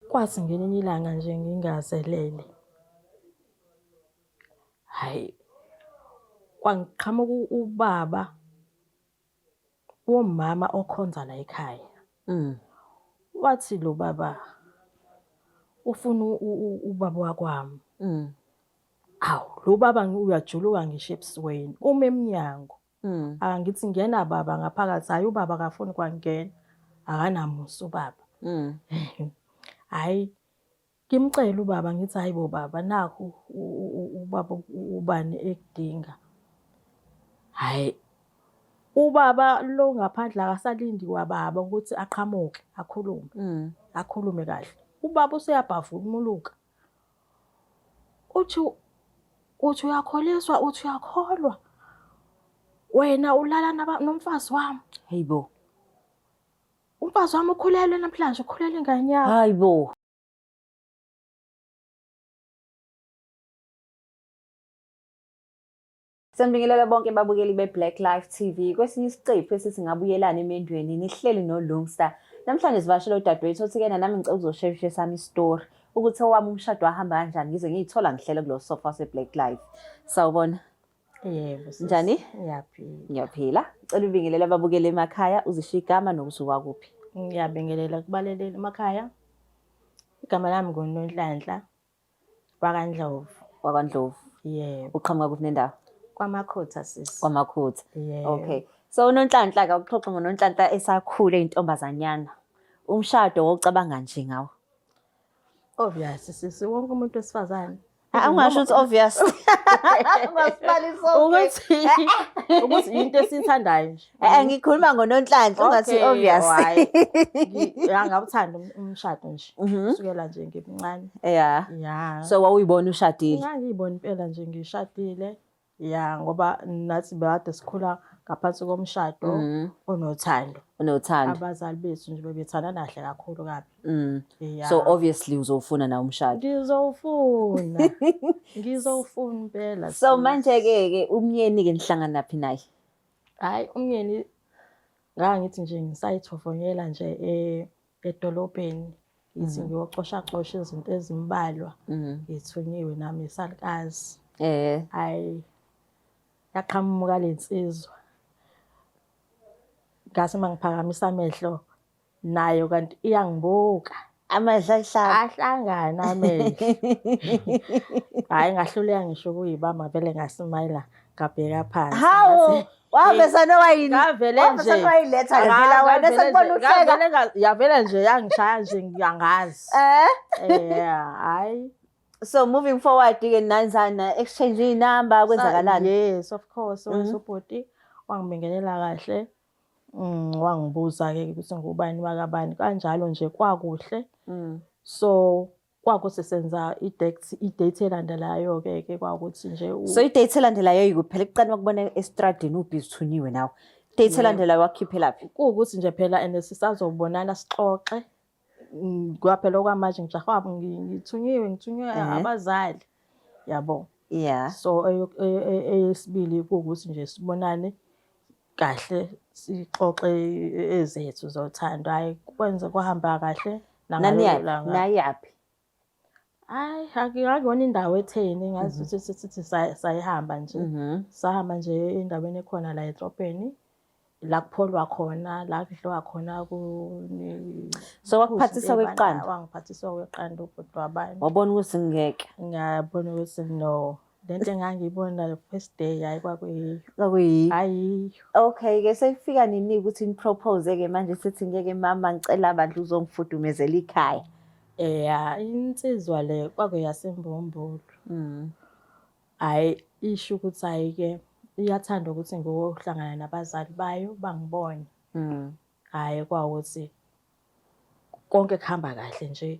Kwathi ngelinye ilanga nje ngingazelele, hhayi kwangiqhamuka ubaba womama okhonza la ekhaya. Wathi lo baba ufuna ubaba wakwami. Hawu, lo baba uyajuluka ngisho ebusweni, uma emnyango. Angithi ngena baba ngaphakathi, hhayi ubaba akafuni kwangena, akanamusa ubaba. Hhayi, ngimcele ubaba ngithi hhayi bo baba nakhu ubaba ubani ekudinga. Hhayi, ubaba lo ngaphandle akasalindi kwababa ukuthi aqhamuke akhulume, akhulume kahle. Ubaba useyabhavumuluka. Uthi uthi uyakholiswa, uthi uyakholwa. Wena ulala nomfazi wami. Hey bo. Umfazi wami ukhulelwe namhlanje, ukhulelwe ingane yakho. Hayi bo. Sanibingelela bonke babukeli be-Black Life TV. Kwesinye isiqephu esithi ngabuyelana emendweni nihleli noLungsta. Namhlanje sivashele udadewethu othi-ke nami ngicela ukuzosheshe esami isitori ukuthi owami umshado wahamba kanjani ngize ngiyithola ngihlele kulo sofa wase-Black Life. Sawubona. Yebo. Sis. Njani? Ngiyaphila. Ngiyaphila. Cela ubingelele ababukeli emakhaya uzisho igama nokuthi wakuphi. Ngiyabingelela kubaleleli emakhaya. Igama lami nguNonhlanhla wakaNdlovu. WakwaNdlovu. Yebo. Uqhamuka kuphi nendawo? KwaMakhutha sis. KwaMakhutha. Yebo. Okay. So uNonhlanhla ke ukuxoxa ngoNonhlanhla esakhula eyintombazanyana. Umshado wawucabanga nje ngawo. Obvious sisi wonke umuntu wesifazane. Ah, ungasho ukuthi obvious. Ungasibali sonke. Ukuthi ukuthi into esiyithandayo nje. Eh ngikhuluma ngoNonhlanhla ungathi Okay, obvious. hhayi. Ngawuthanda umshado nje. Kusukela nje ngimncane. Yeah. Yeah. So wawuyibona ushadile. Ngangiyibona impela nje ngishadile. Ya ngoba nathi bekade sikhula ngaphansi komshado onothando. Unothando. Abazali bethu nje bebethandana kahle kakhulu kabi. Ya. So obviously uzofuna na umshado. Ngizowufuna. Ngizowufuna impela. So sis. manje ke ke umyeni ke nihlangana phi naye? Hhayi umyeni ngangithi nje ngisayithovonyela nje edolobheni ngithi ngiyocoshacosha izinto ezimbalwa ngithunyiwe nami isalukazi. Hhayi yaqhamuka le nsizwa. Ngase uma ngiphakamisa amehlo nayo kanti iyangibuka. Amehlo ayihlaba. Ahlangana amehlo. Hhayi ngahluleka ngisho ukuyibamba vele ngasimayila ngabheka phansi. Hawu, wavesa nowayini. Ngavele Wavesa nje. nowayiletha ke phela wena Ngavele sekubona nje- uhleka. Yavele nje yangishaya nje ngiyangazi. Yeah, hhayi. So moving forward ke nanzana exchange inamba kwenzakalani? Yes, of course. Ubhuti wangibingelela kahle. Wangibuza-ke ukuthi ngubani wakabani kanjalo nje kwakuhle. So kwakuthi senza i-date i-date elandelayo-ke ke kwakuthi nje So i-date elandelayo yikuphi phela ekuqaleni wakubona estradini ubhizi uthunyiwe nawe. Date elandelayo wakhiphelaphi? Kuwukuthi nje phela and sisazobonana sixoxe. Kwaphela okwamanje ngijahwa ngithunyiwe ngithunywe abazali yabo. Yeah. So eyesibili kuwukuthi nje sibonane kahle sixoxe ezethu zothando. Hhayi kwenze kwahamba kahle nangalelo langa. Nayaphi? Hhayi akuyona indawo etheni ngazi ukuthi sithi sayihamba nje. Sahamba nje endaweni ekhona la edrobheni la kupholwa khona la kudliwa khona So wakuphathisa kweqanda? Wangiphathisa kweqanda ubhuti wabantu. Wabona ukuthi ngeke. Ngabona ukuthi no. Lento engangiyibona first day hayi kwakuyiyo. Kwakuyiyo. Ayiyo. Okay ke seyifika nini ukuthi nipropose ke manje sithi ngeke mama ngicela bandla uzongifudumezela ikhaya. Yeah, insizwa le kwakuyasembumbulu. Hhayi isho ukuthi hhayi ke iyathanda ukuthi ngiyohlangana nabazali bayo bangibone. Hhayi kwawukuthi konke kuhamba kahle nje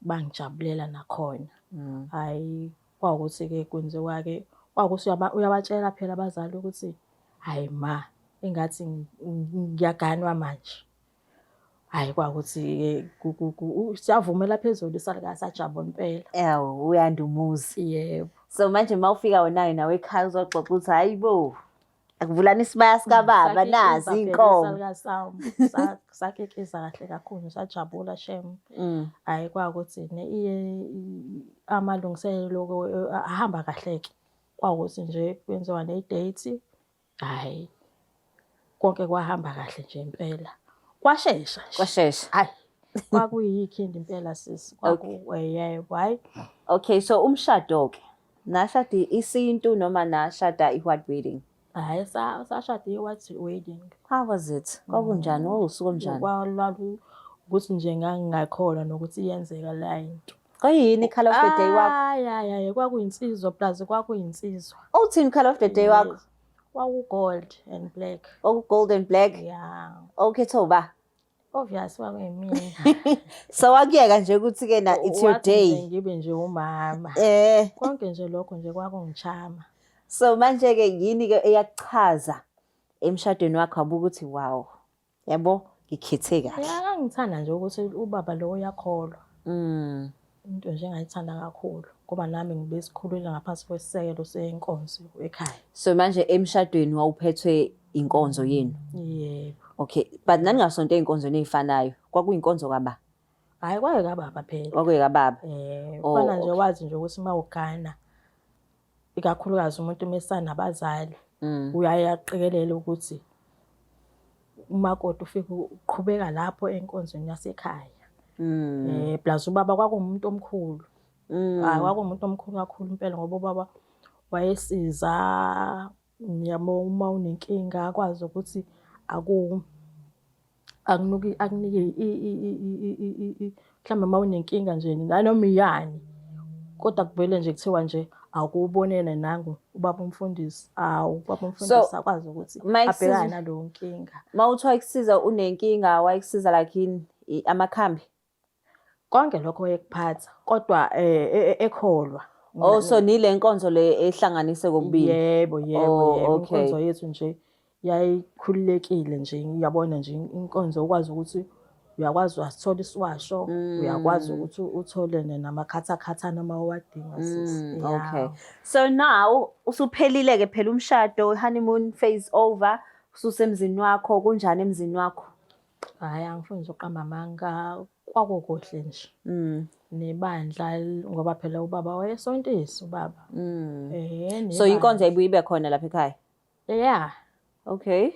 bangijabulela nakhona. Hhayi kwawukuthi-ke kwenziwa-ke kwawukuthi uyabatshela phela abazali ukuthi hhayi ma engathi ngiyaganwa manje. Hhayi kwawukuthi-ke siyavumela phezulu isalukazi sajabula impela. Ewu uyanda umuzi. Yebo. So manje uma ufika wena-ke nawe ekhaya uzoxoxa ukuthi hhayi bo. Akuvulani isibaya sikababa nazi inkomo. Sakikiza kahle kakhulu sajabula shem. Hayi kwakuthi ne amalungiselelo ahamba kahle ke. Kwakuthi nje kwenziwa ne-date. Hhayi konke kwahamba kahle nje impela. Kwashesha nje. Kwashesha. Hhayi kwakuyikhindi impela sisi. Kwaku yebo hhayi. Okay, so umshado-ke nashada isintu noma nashada i-white wedding? Hhayi sashada i-white wedding. How was it? Kwakunjani? Wawusuku olunjani? Kwalu ukuthi nje ngangingakholwa nokuthi iyenzeka la into. Kwayini i-colour of the day wakho? Hayi hayi hayi kwakuyinsizwa plus kwakuyinsizwa. Uthini colour of the day wakho? Kwaku-gold and black. Oku-gold and black? Yeah. Okhethe uba? Obvious kwakuyimina. So wakuyeka nje ukuthi-ke na it's your Wathi nje day. ngibe nje umama. Konke nje lokho nje kwakungichama. So manje-ke yini-ke eyakuchaza emshadweni wakho wabuka ukuthi wow, yabo ngikhethe kahle. Ya ngangithanda nje ukuthi ubaba lo uyakholwa. Into nje engayithanda kakhulu ngoba nami ngibesikhulile ngaphansi kwesisekelo senkonzo ekhaya. So manje emshadweni wawuphethwe inkonzo yenu? Yebo. Okay, but naningasonto ey'nkonzweni ey'fanayo. Kwakuyinkonzo kaba? Hhayi kwaye kababa phela. Kwakuye kababa. Oh, Kufana nje okay. wazi nje ukuthi uma ugana ikakhulukazi umuntu mesanabazali uyaye aqikelele ukuthi umakoti ufike uqhubeka lapho enkonzweni yasekhaya. Plus ubaba kwakuwumuntu omkhulu. Hhayi kwakuwumuntu omkhulu kakhulu impela ngoba ubaba wayesiza yabo uma unenkinga akwazi ukuthi akunuki akunike mhlawumbe uma unenkinga nje nanoma iyani kodwa kuvele nje kuthiwa nje awukubonele nangu ubaba umfundisi, awu ubaba umfundisi akwazi ukuthi abhekane naleyo nkinga. Uma uthi wayekusiza unenkinga wayekusiza like yini amakhambi? Konke lokho wayekuphatha kodwa ekholwa. Oh, so nile nkonzo le ehlanganise kokubili. Yebo, yebo, Oh, yebo. okay. Inkonzo yethu nje yayikhululekile nje, uyabona nje inkonzo ukwazi ukuthi uyakwazi wasithola isiwasho, uyakwazi ukuthi uthole namakhathakhathana uma uwadinga sisi. Okay. So now usuphelile ke phela umshado, honeymoon phase over, ususemzini wakho, kunjani emzini wakho? Hhayi angifuni nje ukuqamba amanga, kwakukuhle nje. Nebandla ngoba phela ubaba wayesontisa ubaba. So inkonzo ayibuye ibe khona lapha ekhaya? Yeah. Okay.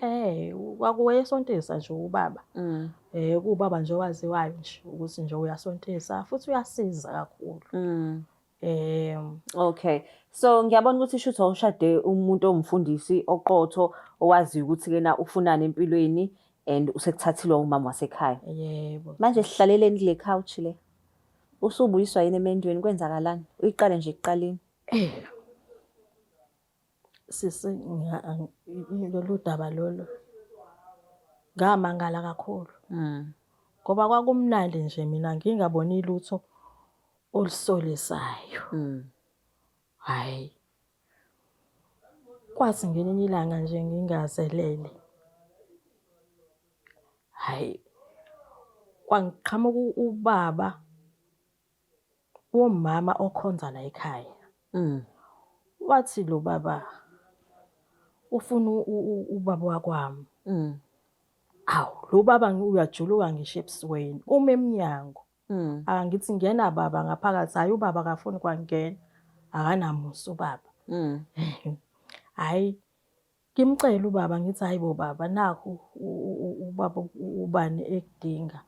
Kwakuwayesontisa nje ubaba. Kuwubaba nje owaziwayo nje ukuthi nje uyasontisa futhi uyasiza kakhulu. Okay. So ngiyabona ukuthi shuthi wawushade umuntu owumfundisi oqotho owaziyo ukuthi kena ufunani empilweni and usekuthathile umama wasekhaya. Yebo. Manje sihlaleleni kule couch le. Usubuyiswa yini emendweni kwenzakalani? Uyiqale nje ekuqaleni. Sisi lolu daba lolu ngamangala kakhulu. Ngoba kwakumnandi nje mina ngingaboni lutho olusolisayo. Hhayi. Kwathi ngelinye ilanga nje ngingazelele. Hhayi. Kwangiqhamuka ubaba womama okhonza la ekhaya. Wathi lo baba ufuna ubaba wakwami. Awu lo baba uyajuluka ngisho ebusweni uma emnyango. Angithi ngena baba ngaphakathi, hhayi ubaba akafuni kwangena. Akanamusa ubaba. Hhayi ngimcela ubaba ngithi hayi bo baba nakhu ubaba ubani ekudinga.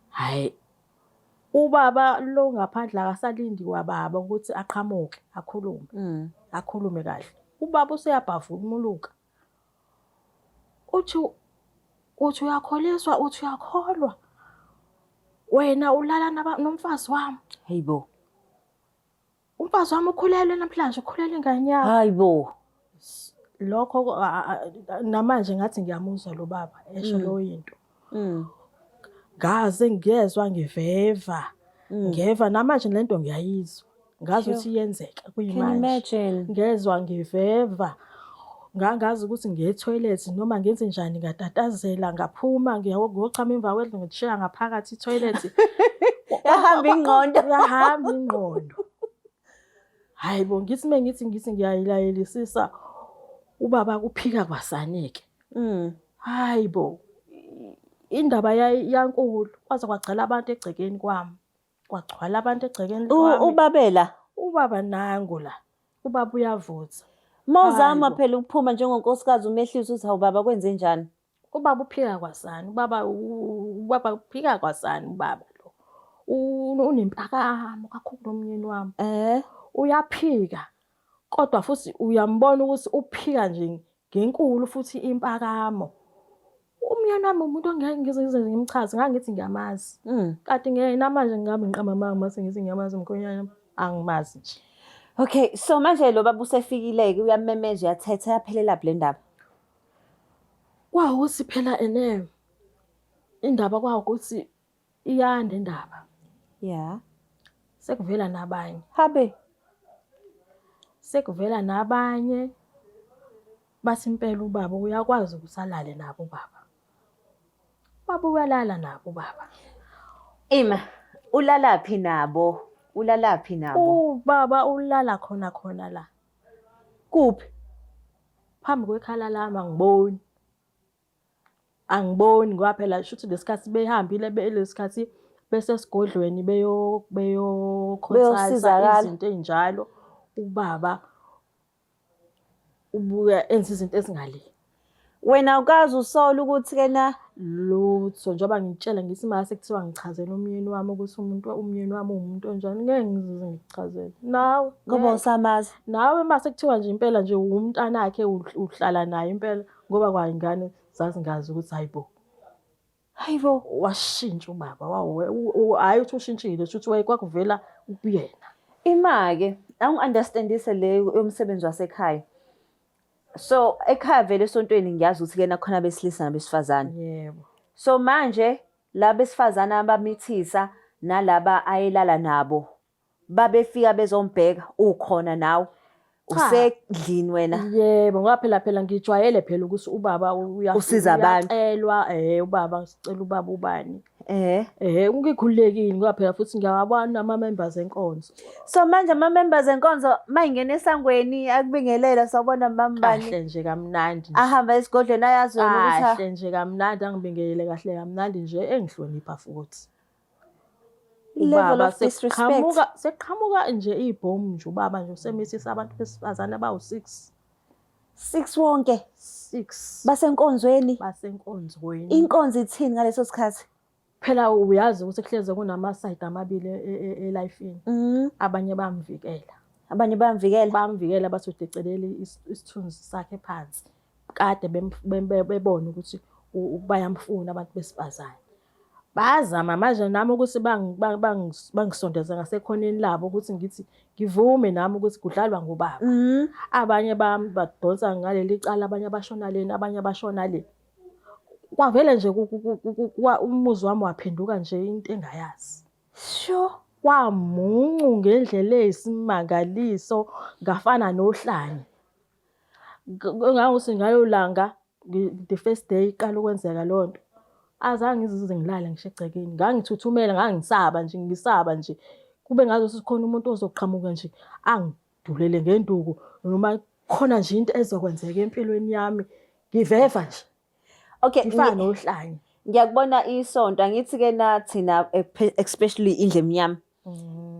Hhayi ubaba lo ngaphandle akasalindi kwababa ukuthi aqhamuke akhulume. Akhulume kahle. Ubaba useyabhavumuluka. Uthi uyakholiswa, uthi uyakholwa. Wena ulala nomfazi wami. Hayibo. Umfazi wami ukhulelwe namhlanje, ukhulelwe ingane yakho. Hayibo. Lokho namanje ngathi ngiyamuzwa lo baba esho leyo into. Ngaze ngiyezwa ngiveva. Ngeva namanje lento ngiyayizwa. Ngazi ukuthi iyenzeka kuyimanje. Can you imagine? Ngezwa ngiveva. Ngangazi ukuthi ngiye toilet noma ngenze njani, ngatatazela ngaphuma ngiyochama emva kwendlu ngishiya ngaphakathi i-toilet. Yahamba ingqondo. Yahamba ingqondo. Hayi bo, ngithi mengithi ngithi ngiyayilayelisisa. Ubaba kuphika kwasani-ke. Hayi bo, indaba yankulu kwaze kwagcwala abantu egcekeni kwami. Kwagcwala abantu egcekeni kwami. Ubabela? Ubaba nangu la. Ubaba uyavutha. Mawuzama Hayi bo. phela ukuphuma njengonkosikazi umehlise uthi hawu baba kwenze njani? Ubaba uphika kwasani, ubaba ubaba uphika kwasani ubaba lo. Unempakamo kakhulu umyeni wami. Uyaphika kodwa futhi uyambona ukuthi uphika nje ngenkulu futhi impakamo. Umyeni wami umuntu ongeke ngize ngize ngimchaze, ngangithi ngiyamazi. Kanti ngeke namanje ngingabe ngiqamba amanga mase ngithi ngiyamazi umkhwenyana, angimazi nje. Okay, so manje lo baba usefikile-ke uyamemeza uyathetha yaphelela phi le ndaba? Kwawukuthi phela ene indaba kwawukuthi iyanda indaba. Sekuvela nabanye. Habe. Sekuvela nabanye bathi impela ubaba uyakwazi ukuthi alale nabo ubaba. Ubaba uyalala nabo ubaba. Ima, ulalaphi nabo? Ulalaphi nabo? Ubaba ulala khona khona la. Kuphi? Phambi kwekhala lami angiboni. Angiboni ngoba phela shuthi lesikhathi behambile lesikhathi besesigodlweni beyokhonsalsa Beyosizakala. izinto ey'njalo. Ubaba ubuya enza izinto ezingale. Wena awukaze usole ukuthi kena Lutho, njengoba ngikutshela ngithi mase kuthiwa ngichazele umyeni wami ukuthi umuntu umyeni wami uwumuntu onjani, ngeke ngize ngikuchazele. Nawe ngoba ngeke. usamazi. Nawe mase kuthiwa nje impela nje umntanakhe uhlala naye impela ngoba kwayingane zazingazi ukuthi hayi bo. Hayibo. Washintsha ubaba, hhayi ukuthi ushintshile, shuthi kwakuvela kuyena. Ima-ke, awungi-understandise le yomsebenzi wasekhaya. So ekhaya vele esontweni ngiyazi ukuthi kena khona abesilisa nabesifazane. Yebo. So manje laba besifazane abamithisa nalaba ayelala nabo babefika bezombheka ukhona nawe usendlini wena. Yebo, ngoba phela phela ngijwayele phela ukuthi ubaba usiza abantu. Uyacelwa, ubaba sicela ubaba ubani. Ngikhululekile ngoba phela futhi ngiyawabona ama-members enkonzo. So manje ama-members enkonzo mayingena esangweni akubingelela sawubona mama bani. Kahle nje kamnandi nje. Ahamba esigodlweni ayazi wena ukuthi kahle nje kamnandi angibingelele kahle kamnandi nje engihlonipha futhi. Level Ubaba of disrespect. Seqhamuka nje ibhomu nje ubaba nje usemithisa abantu besifazane abawu-6. 6 wonke? 6. Basenkonzweni? Basenkonzweni. Inkonzo ithini ngaleso sikhathi? Phela uyazi ukuthi kuhleze kunama-side amabili elifini. Abanye bayamvikela. Abanye bayamvikela? Bayamvikela bathi udecelele isithunzi sakhe phansi. Kade bebona ukuthi bayamfuna abantu besifazane. Bazama manje nami ukuthi bangisondeze ngasekhoneni labo ukuthi ngithi ngivume nami ukuthi kudlalwa ngobaba. Abanye badonsa ngaleli cala, abanye abashona lena, abanye abashona le. Kwavele nje umuzi wami waphenduka nje into engayazi. Sure. Kwamuncu ngendlela eyisimangaliso ngafana nohlanya. Ngangokuthi ngalo langa the first day iqala ukwenzeka leyo nto. Azange ngize ngilale ngisho egcekeni. Ngangithuthumela, ngangisaba nje, ngisaba nje. Kube ngazuthi khona umuntu ozoqhamuka nje angidulele ngenduku noma khona nje into ezokwenzeka empilweni yami. Ngiveva nje. Okay, Ngifana nohlanya. Ngiyakubona isonto, angithi ke na thina especially indlu emnyama.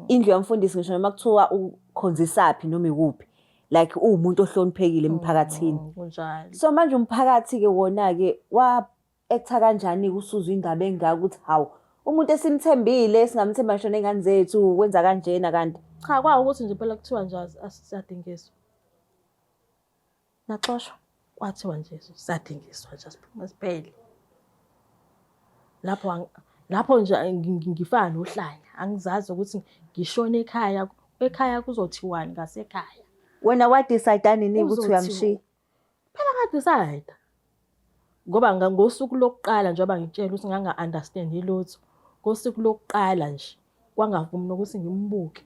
Indlu yomfundisi ngisho noma kuthiwa ukhonzisaphi noma ikuphi. Like uwumuntu ohloniphekile emphakathini. Kunjalo. So manje umphakathi ke wona ke wa acta kanjani usuzwa indaba engaka ukuthi hawu umuntu esimthembile singamthemba ngisho nengane zethu wenza kanjena kanti. Cha, kwawukuthi nje phela kuthiwa nje asisadingiswa. Naxoshwa. Kwathiwa nje sisadingiswa nje asiphume siphele. Lapho lapho nje ngifana nohlanya, angizazi ukuthi ngishone ekhaya, ekhaya kuzothiwani ngasekhaya. Wena wa decide nini ukuthi uyamshiya? Phela nga decide. Ngoba ngosuku lokuqala njengoba ngikutshela ukuthi nganga understand ilutho. Ngosuku lokuqala nje kwangavumi nokuthi ngimbuke.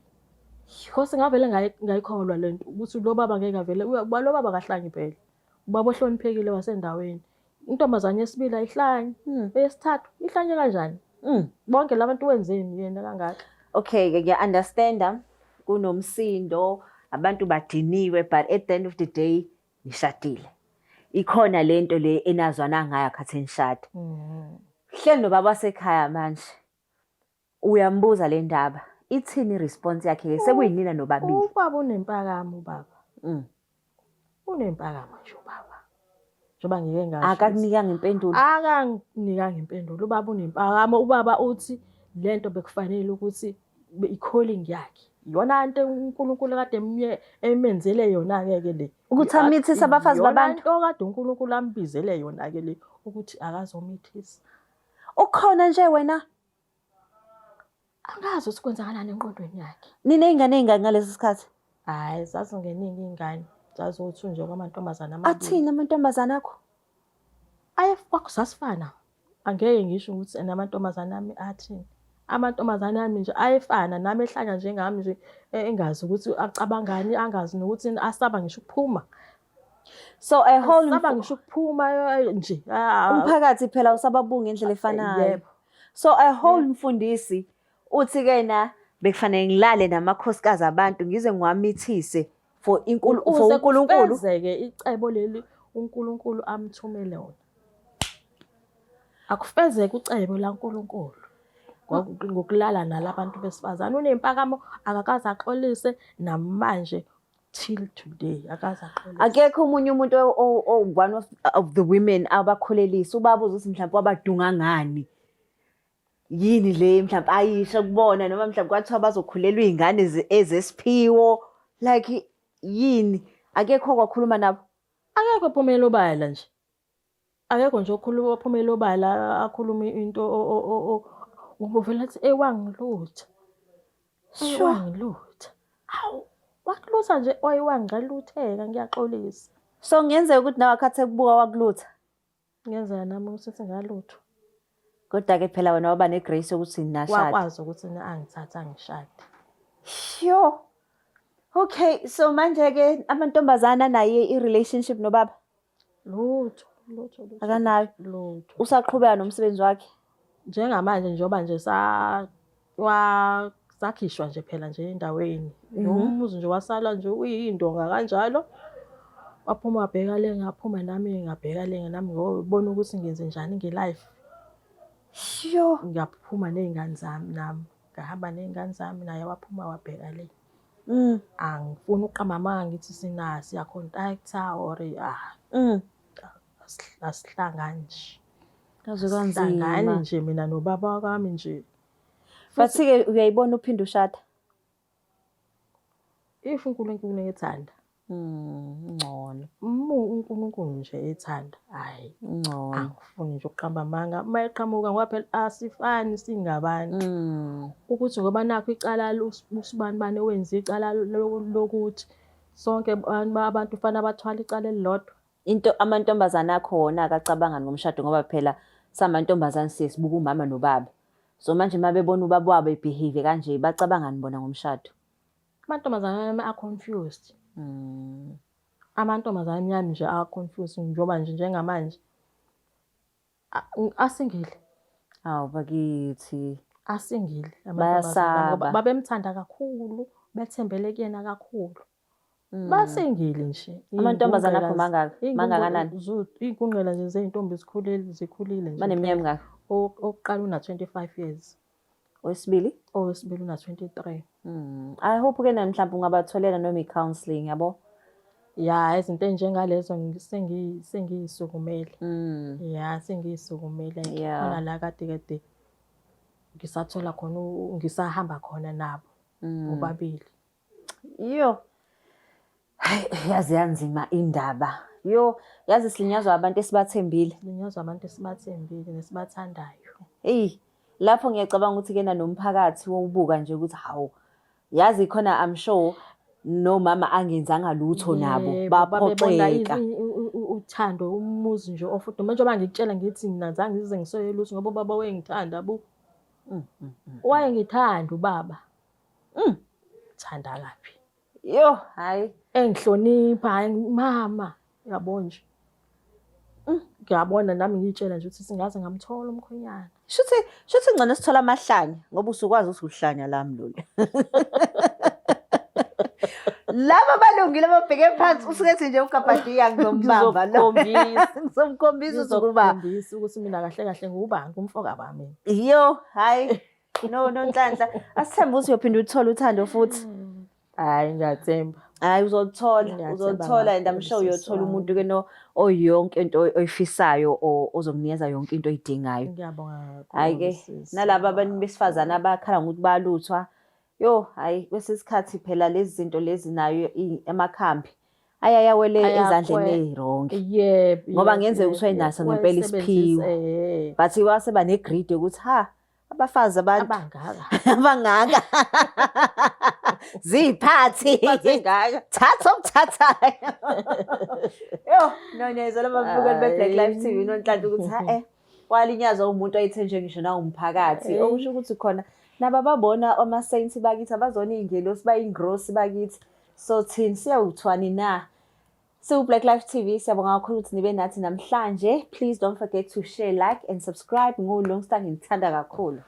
Because ngavele ngayikholwa lento ukuthi lo baba ngeke avele, lo baba akahlanyi phela. Ubaba ohloniphekile wasendaweni. Intombazane yesibili ayihlanyi, eyesithathu ihlanye kanjani? Bonke labantu wenzeni yena kangaka? Okay, ke ngiya understanda kunomsindo, abantu badiniwe, but at the end of the day Nishadile. Ikhona lento le enazwana ngayo khathi nishada. Hleli nobaba wasekhaya manje. Uyambuza le ndaba. Ithini i-response yakhe ke sekuyinina nobabili? Ubaba unempakamo ubaba. Unempakamo nje ubaba. Njengoba ngike ngasho. Akakunikanga impendulo. Akanginikanga impendulo. Ubaba unempakamo. Ubaba uthi lento bekufanele ukuthi i-calling yakhe. Iyona nto uNkulunkulu kade emenzele yona-ke ke le. Ukuthi amithise abafazi babantu. Iyona nto kade uNkulunkulu ambizele yona-ke le ukuthi akazomithisa. Ukhona nje wena. Angazi ukuthi kwenzakalani enqondweni yakhe. Niney'ngane ey'ngaki ngalesi sikhathi? Hhayi, zazingeningi iy'ngane. Zaziwuthi nje kwamantombazane amabili. Athini amantombazane akho? Aye, sasifana. Angeke ngisho ukuthi namantombazane ami athini. Amantombazane ami nje ayefana nami ehlanya njengami nje engazi ukuthi acabangani, angazi nokuthi asaba ngisho ukuphuma. So a whole Asaba ngisho ukuphuma nje. Umphakathi phela usababunga ngendlela efanayo. Yebo. So a whole mfundisi uthi kena bekufanele ngilale namakhosikazi abantu ngize ngiwamithise for inkulu for Ukuze uNkulunkulu. kufezeke icebo leli uNkulunkulu amthumele wona. Akufezeke ucebo laNkulunkulu ngokulala nalabantu besifazane. Unempakamo akakaze axolise namanje till today akaze axolise. Akekho omunye umuntu one of the women abakhulelisa ubaba uzothi mhlawumbe wabadunga ngani. Yini le mhlawumbe ayisho kubona noma mhlawumbe kwathiwa bazokhulelwa iy'ngane ezesiphiwo like yini akekho okwakhuluma nabo. Akekho ophumela obala nje. Akekho nje okhuluma ophumela obala akhulume into ubuvele athi ewangilutha. Ewangilutha. Hawu, wakulutha nje oyiwangalutheka ngiyaxolisa. So kungenzeka ukuthi nawe akhathi ekubuka wakulutha. Kungenzeka nami ukuthi singalutho. Kodwa-ke phela wena waba ne-grace yokuthi nashada. Wakwazi ukuthi angithathe angishade. Sure. Okay, so manje-ke amantombazane anaye i-relationship nobaba? Lutho, lutho, lutho. Akanayo? Lutho. Usaqhubeka nomsebenzi wakhe? Njengamanje njengoba nje sakhishwa nje phela nje endaweni. Umuzi nje wasala nje uyindonga kanjalo. Waphuma wabheka le ngaphuma nami ngabheka le nami ngobona ukuthi ngenze njani nge-life. Sure. Ngaphuma ney'ngane zami nami. Ngahamba ney'ngane zami naye waphuma wabheka le. Angifuni ukuqamba amanga ngithi sina siya-contact-a or asihlangani nje. Kaze Asihlangani kanzima. nje mina nobaba wami nje. But-ke uyayibona uphinde ushada? If uNkulunkulu ethanda. Ngcono. Uma uNkulunkulu nje ethanda, hhayi. Ngcono. Angifuni nje ukuqamba amanga. Uma eqhamuka ngoba phela asifani singabantu. Ukuthi ngoba nakhu icala usibanibani wenze icala lokuthi sonke abantu kufanele bathwale icala elilodwa. Into amantombazane akho wona akacabanga ngomshado ngoba phela samantombazane siye sibuka umama nobaba. So manje uma bebona ubaba wabo e-behave kanje bacabangani bona ngomshado? Amantombazane ami a-confused. Amantombazane ami nje a-confused njengoba nje njengamanje asingile. Hawu bakithi. Asingile amantombazane ami ngoba Bayasaba. babemthanda kakhulu, bethembele kuyena kakhulu. Basingile nje. Amantombazane akho mangaki? Mangakanani? Iy'ngungqela nje zey'ntombi zikhulile zikhulile nje. Baneminyaka emingaki? Owokuqala una-25 years. Owesibili? Owesibili una-23. I hope ke na mhlawumbe ungabatholela noma i-counselling yabo. Ya, izinto ey'njengalezo sengiyisukumele. Ya, sengiyisukumele. Khona la kade kade ngisathola khona ngisahamba khona nabo bobabili. Yo. Hayi yazi yanzima indaba. Yo, yazi silinyazwa abantu esibathembile. Silinyazwa abantu esibathembile nesibathandayo. Hey, lapho ngiyacabanga ukuthi kena nomphakathi wowubuka nje ukuthi hawu yazi khona I'm sure nomama angenzanga lutho nabo Yebo, babebona baphoxeka. Uthando umuzi nje ofudumele. Njengoba ngikutshela ngithi mina zange ngize ngiswele lutho ngoba ubaba wayengithanda bu. Wayengithanda ubaba. Thanda kabi. Yo, hayi. Engihlonipha, hayi mama, yabo nje. Ngiyabona nami ngiyitshela nje ukuthi singaze ngamthola umkhwenyana. Shuthi ngcono sithola amahlanya ngoba usukwazi ukuthi uhlanya lami lolu. Laba balungile ababheke phansi usuke ethi nje ugabhadiya ngizombamba lo. Ngizokukhombisa. Ngizomkhombisa ukuthi ukuba. Ngizokukhombisa ukuthi mina kahle kahle ngubani kumfoka bami. Yo, hayi. No, Nonhlanhla. Asithembe ukuthi uyophinda uthole uthando futhi. Hayi ngiyathemba. Hayi uzoluthola, Ngiyathemba uzoluthola and I'm kakhulu, sure sisi uyothola wami. umuntu ke no oyonke into oyifisayo ozokunikeza yonke into oyidingayo. Ngiyabonga kakhulu. Hayi ke sisi nalaba abantu wami. besifazane abakhala ngokuthi baluthwa. Yo, hayi kwesinye isikhathi phela lezi zinto lezi nayo amakhambi ayayawele ezandleni eziwrong. Yebo. Ngoba yebo, kungenzeka ukuthi yebo, wayenaso yebo. ngempela Wayesebenzisa, isiphiwo. But waseba ne-greed yokuthi ha abafazi abantu Abangaka. abangaka ziyiphathi Iphathi engaka. Thatha okuthathayo. Yo, nonyezwa lababukeli be-Black Life TV Nonhlanhla ukuthi ha walinyazwa umuntu ayithenjwe ngisho nawumphakathi. Okusho ukuthi khona naba babona ama-saints bakithi abazona iy'ngelosi bayingrosi bakithi. So thina siyawuthwani na? Siwu-Black Life TV, siyabonga kakhulu ukuthi nibe nathi namhlanje. Please don't forget to share, like and subscribe. NguLungsta, nginithanda kakhulu.